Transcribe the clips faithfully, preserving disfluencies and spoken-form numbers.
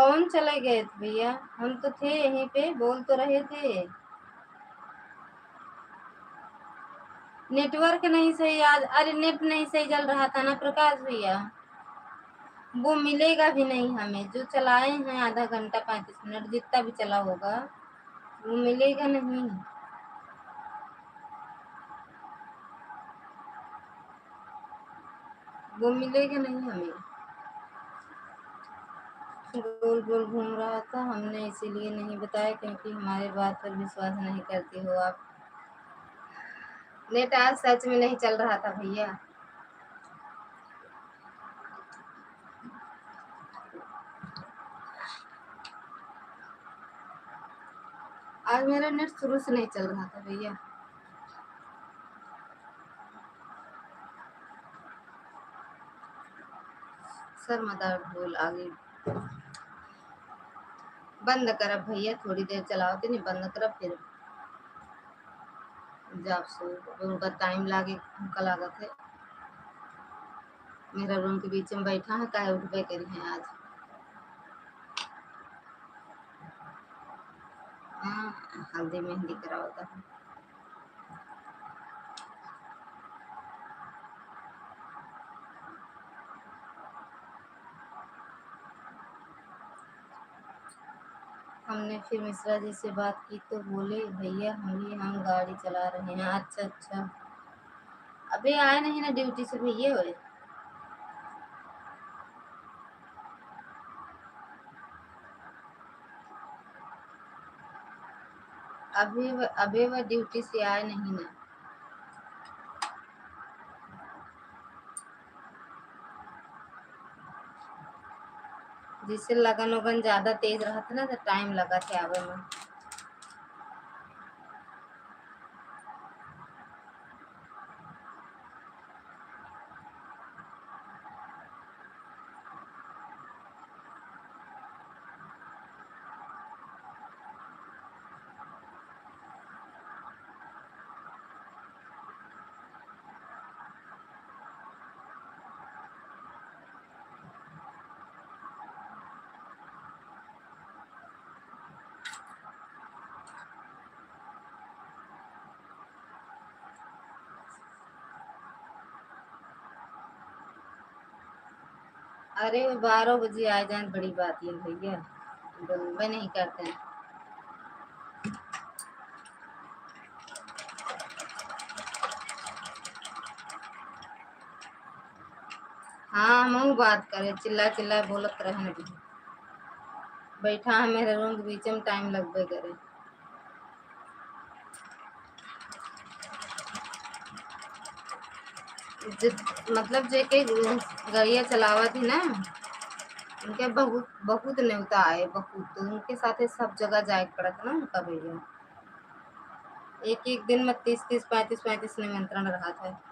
कौन चले गए थे भैया? हम तो थे यहीं पे, बोल तो रहे थे। नेटवर्क नहीं सही आज, अरे नेट नहीं सही चल रहा था ना प्रकाश भैया, वो मिलेगा भी नहीं हमें। जो चलाए हैं आधा घंटा पैंतीस मिनट जितना भी चला होगा, वो मिलेगा नहीं। वो मिलेगा नहीं हमें। गोल गोल घूम रहा था, हमने इसीलिए नहीं बताया क्योंकि हमारे बात पर विश्वास नहीं करते हो आप। नेट आज सच में नहीं चल रहा था भैया। आज मेरा नेट शुरू से नहीं चल रहा था भैया। सर मदार ढोल आगे। बंद करब भैया, थोड़ी देर चलाओ, तनी बंद करब, फिर जाब सो। अबे उनका टाइम लागे, हमका लागत है। मेहरारू के बीच में बैठा है, काहे उठबे करी है आज। हाँ, हल्दी मेहंदी करावता है। हमने फिर मिश्रा जी से बात की तो बोले, "भैया, हम भी, हम गाड़ी चला रहे हैं।" अच्छा, अच्छा। अबे आए नहीं ना ड्यूटी से भैया होए। अबे व-, अबे वह ड्यूटी से आए नहीं ना। जैसे लगन उगन ज्यादा तेज रहत ना, तो टाइम लगत है आवे में। अरे, बारह बजे आ जाए, बड़ी बात है भैया, बोलबे नहीं करते हैं। हाँ, हमहू बात करे, चिल्ला चिल्ला बोलत रहे। बैठा है मेरे रूम के बीच में, टाइम लगबे करे। जित-, मतलब जेके गड़िया चलावत ही ना, उनके बहुत, बहुत नेवता आए, बहुत। तो उनके साथे सब जगह जाए के पड़त ना उनका भैया। एक एक दिन में तीस तीस, पैंतीस पैंतीस निमंत्रण रहत है।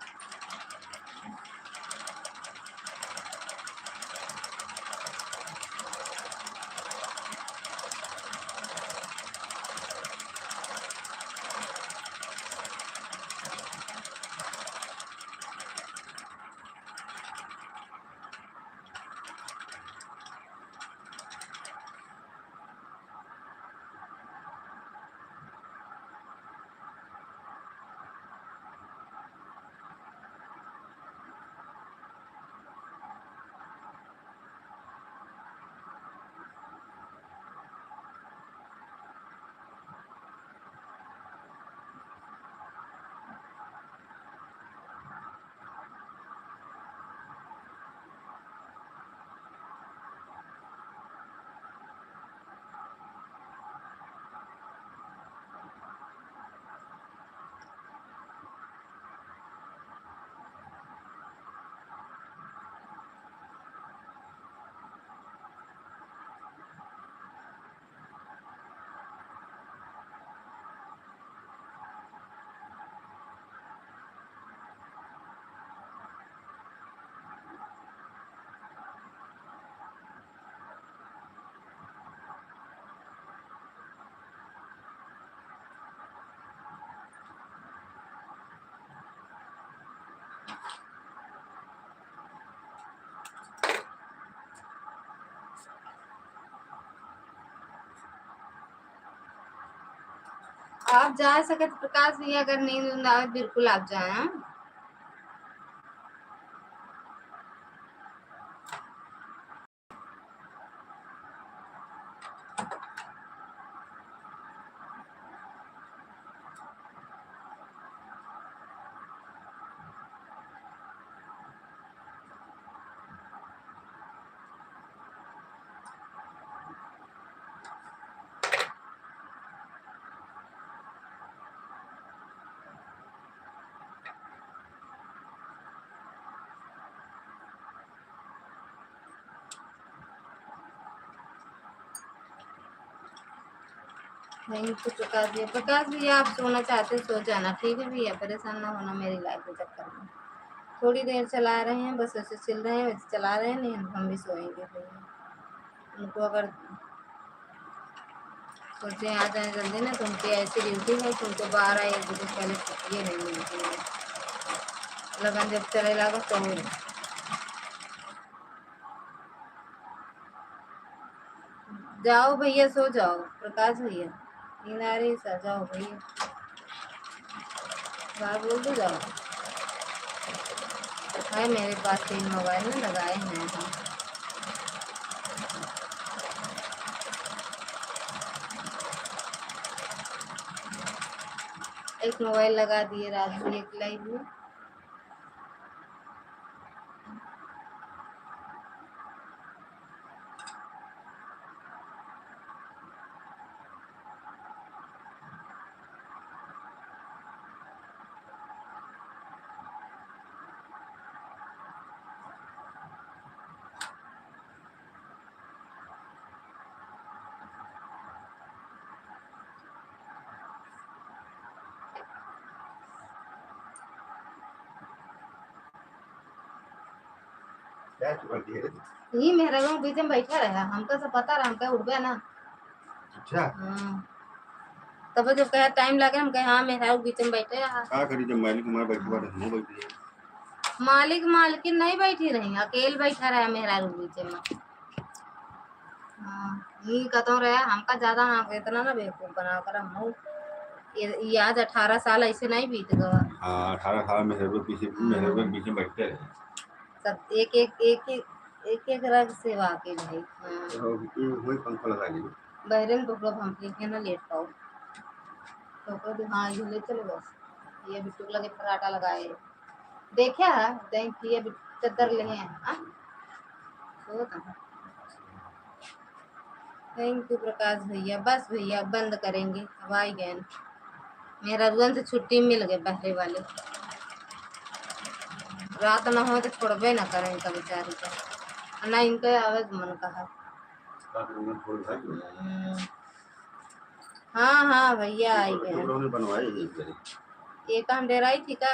आप जा सकत प्रकाश भैया, अगर नींद उंद आवे, बिल्कुल आप जाए, हाँ? Thank you प्रकाश भैया। प्रकाश भैया, आप सोना चाहते हो, सो जाना, ठीक है भैया, परेशान ना होना मेरी live के चक्कर में। थोड़ी देर चला रहे हैं, बस ऐसे चल रहे हैं, वैसे चला रहे हैं, नहीं हम भी सोएंगे भैया। उनको अगर सोचे आ जाए जल्दी ना, तो उनकी ऐसी duty है कि उनको बारह एक बजे से पहले छुट्टी नहीं मिलती है। लगन जब चले लागो तो जाओ भैया, सो जाओ प्रकाश भैया, नींद आ रही सर, जाओ भैया, बाहर बोल दो, जाओ। है मेरे पास तीन मोबाइल में लगाए हैं हम। एक मोबाइल लगा दिए रात में एक लाइव में। क्या चुका दिए रे? ये मेहरारू बीच में बैठा रहा, हमका सब पता रहा, हमका उठबे ना। अच्छा। हाँ। तब जब कहा टाइम लगे, हम कहे, "हाँ, मेहरारू बीच में बैठे रहा।" का करी, जब मालिक हमारे बैठे बाटे, हम बैठ जाए। मालिक, मालकिन नहीं बैठी रही, अकेल बैठा रहा मेहरारू बीच में। हाँ, ये कहता रहा, हमका ज्यादा ना, इतना ना बेवकूफ बना कर हम, ये, ये आज अठारह साल ऐसे नहीं बीत गवा। हाँ, अठारह साल मेहरारू पीछे, हाँ। मेहरारू के बीच में बैठते रहे। सब एक, एक, एक, एक, एक, एक रंग से वाकिफ भाई। हाँ। तो ये वही पंखा लगा लीजिए। बहरे में तो हम पीछे ना लेट पाओ। तो कहते, "हाँ, ये ले चलो बस।" ये बिट्टू के लगे फर्राटा लगाए। देखे है, देख लिए बिट्टू चद्दर ले हैं, हाँ? सो तो। Thank you प्रकाश भैया। बस भैया, बंद करेंगे, अब आई गए। मेहरारुअन से छुट्टी मिल गए बहरे वाले। रात न हो तो छोड़बे न करें इनका बेचारी का। ना इनके आवे के मन कहा। हम्म। हाँ, हाँ भैया, आई गए। ये काम डेराई थी का?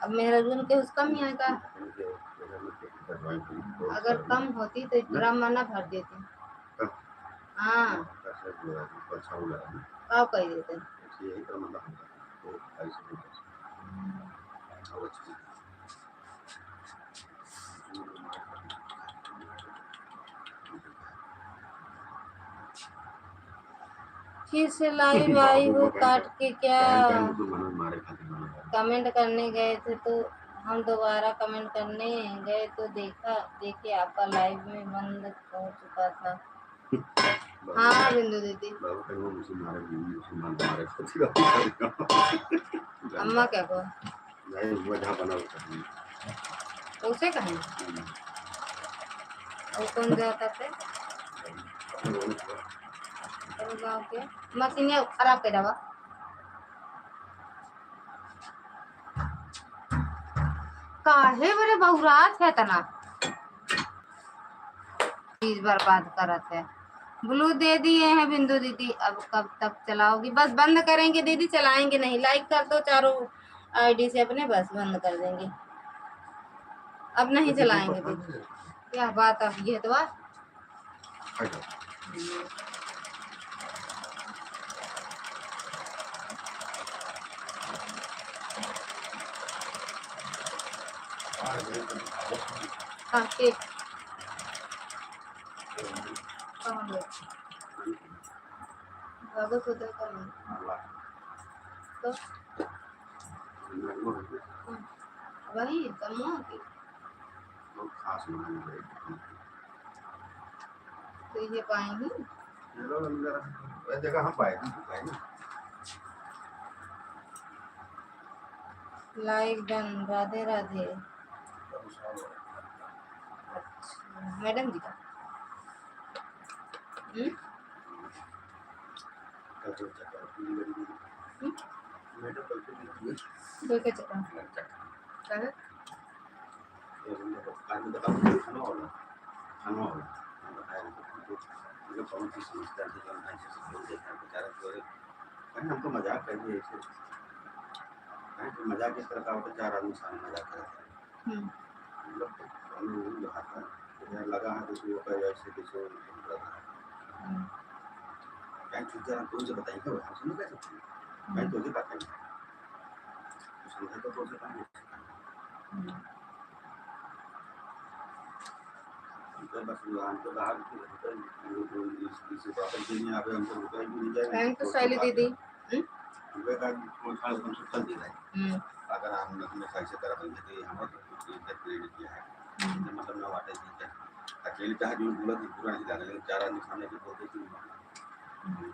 अब मेहरारुन के उसका में है का? अगर कम होती तो ड्रम में ना भर देती। हाँ। का कह देते? फिर से live आई हो काट के क्या? Comment करने गए थे तो हम दोबारा comment करने गए तो देखा, देखिए आपका live में बंद हो चुका था। हाँ बिंदु दीदी। अम्मा क्या को? नहीं, वो जहाँ बना होता है। उसे कहें? हम्म। वो कौन जाता थे? हम्म। कौन गाँव के? मशीनिया खराब कर दवा। काहे बड़े बौरात है तना? चीज बर्बाद करत है। Blue दे दिए हैं बिंदु दीदी, अब कब तक चलाओगी? बस बंद करेंगे दीदी, चलाएंगे नहीं। Like कर दो चारों ID से अपने, बस बंद कर देंगे, अब नहीं चलाएंगे दीदी। क्या बात है, ये तो बात। हाँ, ठीक। कहाँ गए? स्वागत होता है का नहीं? तो हम्म, वही कमुआ के। बहुत खास बनाने पड़ेगा। तो ये पाएंगे। ये लो, हम जरा, वह जगह हम पाए, हम पाए ना। Like done, राधे राधे। अच्छा, मैडम जी का? हम्म? हम्म? कोई का चक्कर? क्या है? खाना वाला, खाना वाला। हम बताए, हम तो, हम लोग कौन सी समस्या से, कौन सी चीज़ से बोल देते हैं, बेचारा तो, कहीं हमको मजाक कर दिए ऐसे। कहीं तो मजाक इस तरह का होता है, चार आदमी सामने मजाक करते हैं। हम्म। हम लोग तो, हम लोग नहीं रहा था। तो यार लगा है, तो उसमें होता है, ऐसे, कैसे, हम्म। कहीं छूट जाए, हम तुमसे बताएंगे, हम समझ कैसे? हम्म। कहीं तुझे पता नहीं। तो समझा तो तुमसे कहाँ नहीं? हम्म। हमको बस, हमको कहा कि हमको इस, इस वापस देने यहाँ पे हमको रुपया भी नहीं जाएगा, बैंक तो हमको शैली बात दीदी। है। हम्म? हमको कहा कि कोई खाली हमको कल दे रहे हैं। हम्म। अगर हम, हमने सही से करा बन जाते, हमारा तो कुछ इज्जत क्रेडिट किया है। हम्म। तो मतलब ना वाटे जी क्या। अकेले चाहे जो बोला कि पूरा नहीं जाने, लेकिन चार आदमी सामने जो बोलते थे, हम्म।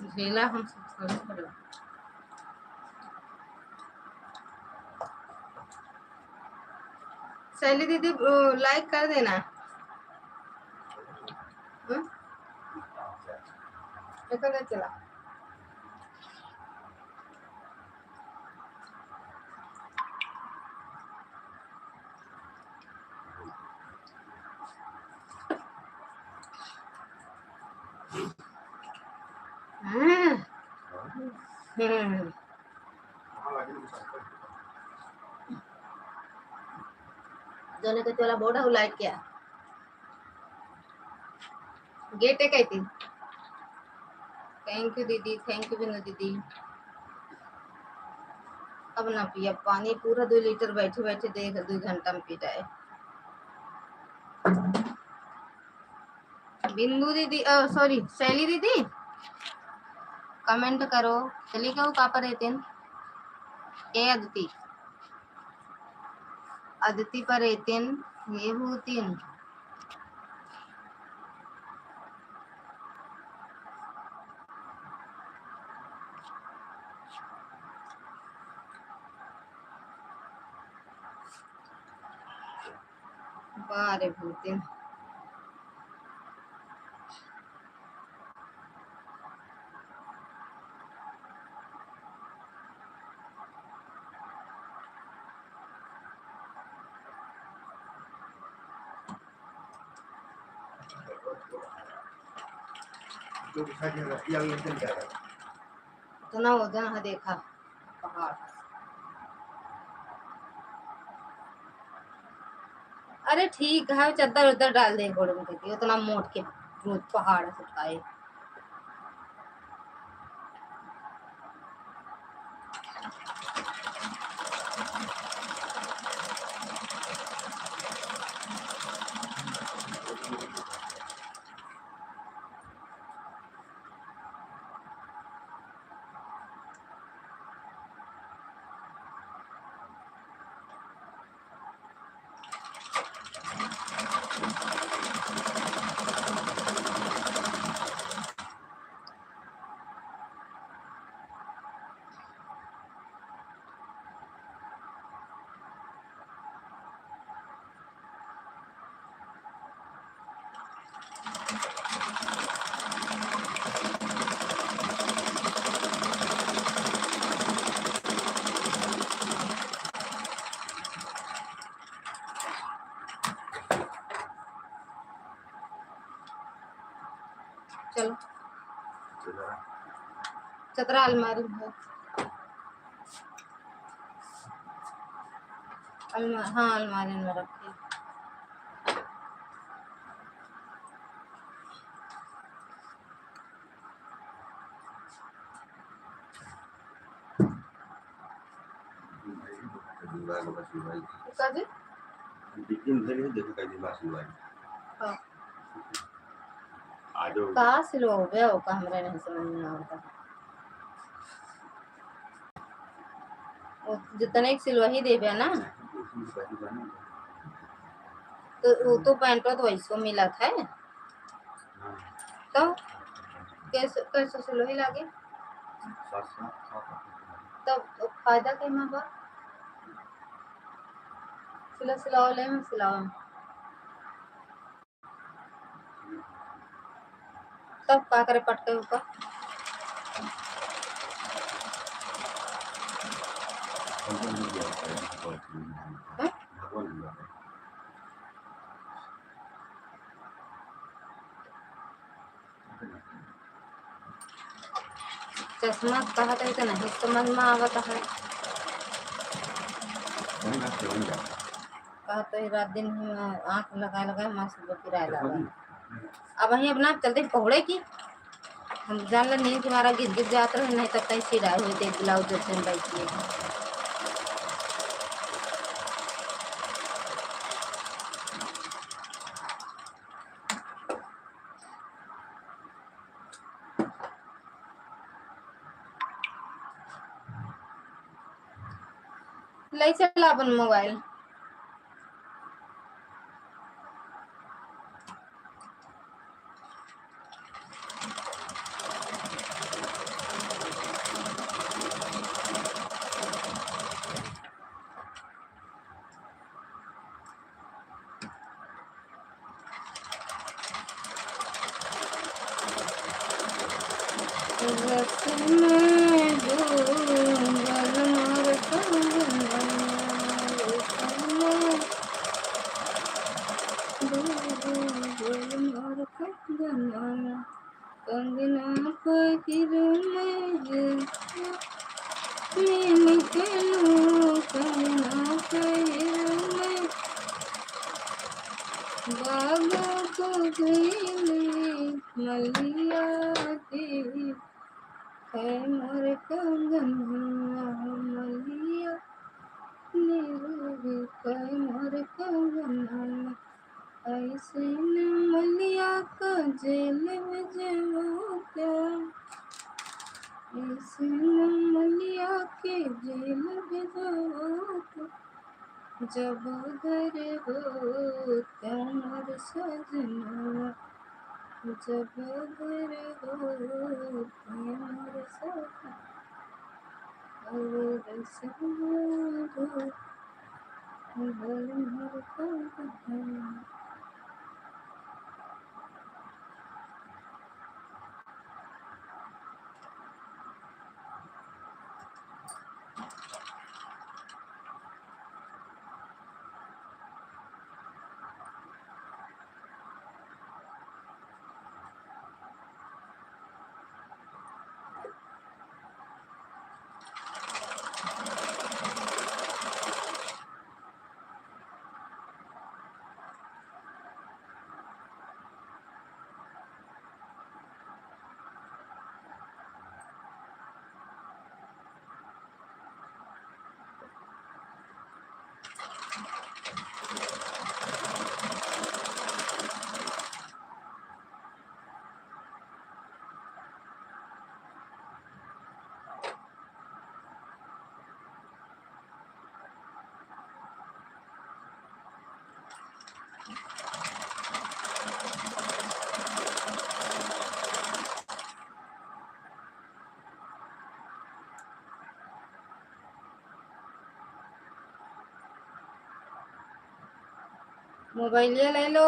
झेला हम सब सही करो। शैली दीदी, अ, like कर देना। हम्म? देखो, ले चला। हम्म। हम्म। जने के चला बोर्ड है, लाइट क्या? गेटे कहती। Thank you दीदी, thank you बिंदु दीदी। अब ना पिया पानी, पूरा दो लीटर बैठे बैठे देख, दो घंटा में पी जाए। बिंदु दीदी, अ, sorry, शैली दीदी, comment करो, शैली के वो का पर रहतेन? ए अदिति, अदिति पर रहतेन, ये भूतिन। बारे भूतिन। इतना वजन है, देखा, पहाड़। अरे ठीक है, चद्दर उद्दर डाल दे गोड़ में करके, उतना मोट के रोज पहाड़ है सबका ये। चलो। चदरा अलमारी में है। अलमा-, हाँ, अलमारी में रखी। का जी? बिल्कुल भेल है, देखो कई दिन बाद सिलवाई। हाँ। आ जाओ। का सिलवाओ बे, ओका हमरा नहीं समझ में आवता। वो जितने एक सिलवा ही देबे ना, तो वो तो पैंटवा तो वैसो मिलत है। हाँ। तो कैसे, कैसे सिलवा ही लागे? सात सौ, सात सौ। तब फायदा के में बा? सिला, सिलाओ ले, हम सिलाओ। तब का करे पटके ऊपर? हैं? चश्मा कहत है तो नहीं समझ में आवत है। कहत है रात दिन ही आँख लगा लगा मास्क पिराए लगा। अब वहीं अपना चलते पकड़े की हम जान ले नींद के मारा गिर गिर जात रहे, नहीं तब तक सिलाई होई थे ब्लाउज जब से बैठी है। ले चला अपन मोबाइल। रस में डूबल मोर कंगना, रस में डूबल मोर कंगना, कंगना पहिर में, मिल गयो कंगना पहिर में, बाग को गईली मलिया के, है मोर कंगना मलिया, निरूही है मोर कंगना। ऐसे न मलिया का जेल में जवाता, ऐसे न मलिया के जेल में जवाता, जब घर होता मोर सजना, जब घर होता मोर सजना, और सजना, घर होता। मोबाइलिया ले लो।